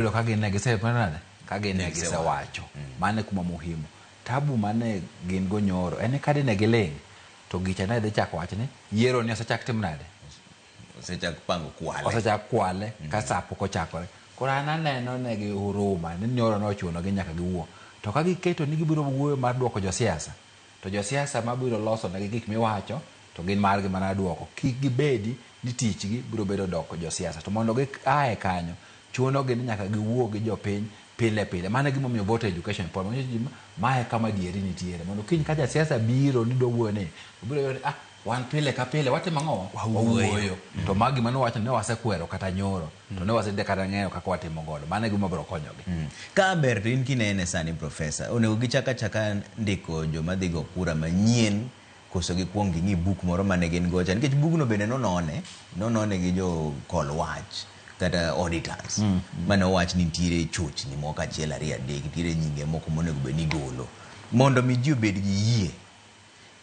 Yudo ka gin ne gise nade? Ka gin ne gisewacho. Mano e kuma muhimu. Tabu mane gin go nyoro en ni ka dine giling' to gicha ne dhi chako wacho ni yiero ni osechak tim nade? Osechak pango kwale. Osechak kwale ka sa pok ochakore. Koro an aneno ne gi huruma ni nyoro nochuno gi nyaka giwuo. To ka giketo ni gibiro wuoyo mar duoko josiasa, to josiasa mabiro loso negi gik miwacho to gin margi mana duoko. Kik gibedi ni tichgi biro bedo doko josiasa. To mondo gi ae kanyo, chuno gi ni nyaka giwuo gi jopiny pile pile. Mano e gimomiyo voter education important. Manyiso ji mae kama adieri nitiere. Mondo kiny ka jasiasa biro ni dwa wuoyo ni, obiro yudo ni ah, wan pile ka pile watimo ang'o? Wawuoyo. To ma gima ne wawacho ne wasekwero kata nyoro. To ne wasedhi kata ng'eyo kaka watimo godo. Mano e gima biro konyogi. Ka ber to in kinene sani profesa, onego gichak achaka ndiko joma dhi go kura manyien koso gikuong ging'i buk moro mane gin go cha nikech bugno bende nonone nonone gi jo kol wach kata auditors mane owach ni nitiere chochni moko achiel ariyo adek nitiere nyinge moko monego bed ni igolo mondo mi ji obed gi yie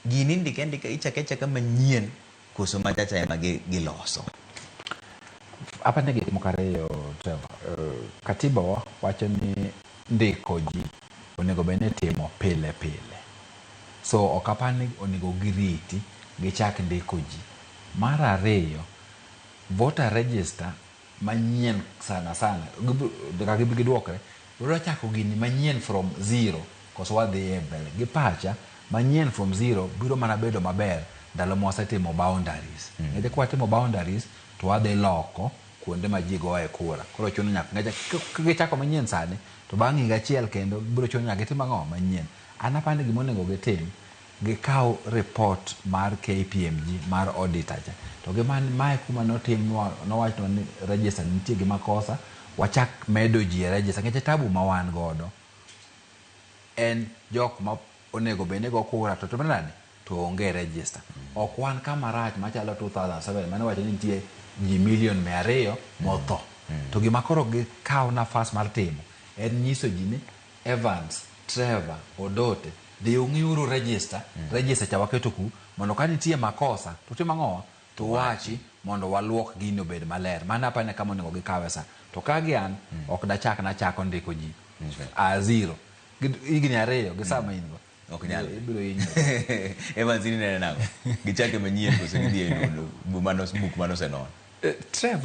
gini indike andika ichake achaka manyien koso machacha ema giloso. Apa ni gik moko ariyo Trevor. Katiba wa wacho ni ndiko ji onego bed ni itimo pile pile. So ok apar ni onego giriti gichak ndiko ji. Mar ariyo, voter register manyien sana sana nyaka gibi giduokre biro chako gini manyien from zero koso wadhi e mbele gi pacha manyien from zero biro mana bedo maber ndalo ma wasetimo boundaries. Nikech ka watimo boundaries to wadhi loko kuonde ma ji goye kura. Koro chuno nyaka nikech ka gichako manyien sani to bang' higa achiel kendo biro chuno nyaka gitim ang'o manyien. An aparo ni gima onego gitim gikaw report mar KPMG mar auditor cha to gimany mae kuma notimnwa nowachnwa ni register nitie gi makosa wachak medo ji e register nikech tabu ma wan godo en jok ma onego bed ni go kura to timre nade to onge e register. Ok wan kama rach machalo 2007 mane iwacho ni nitie ji milion 200 motho. To gima koro gikaw nafas mar timo en nyiso ji ni Evans, Trevor, Odote, dhi ung'iuru register, register cha waketo ku mondo ka nitie makosa to utim ang'owa? To uwachi mondo waluok gini obed maler. Mano apani e kama onego gikawe sa. To ka gi an, ok dachak nachako ndiko ji a zero. Higni 2 gi sama in go. Ok nyal. Ibiro hinyori. Evans in inene nang'o? Gichake manyien koso gidhi e nono buk manosenon? Trevor.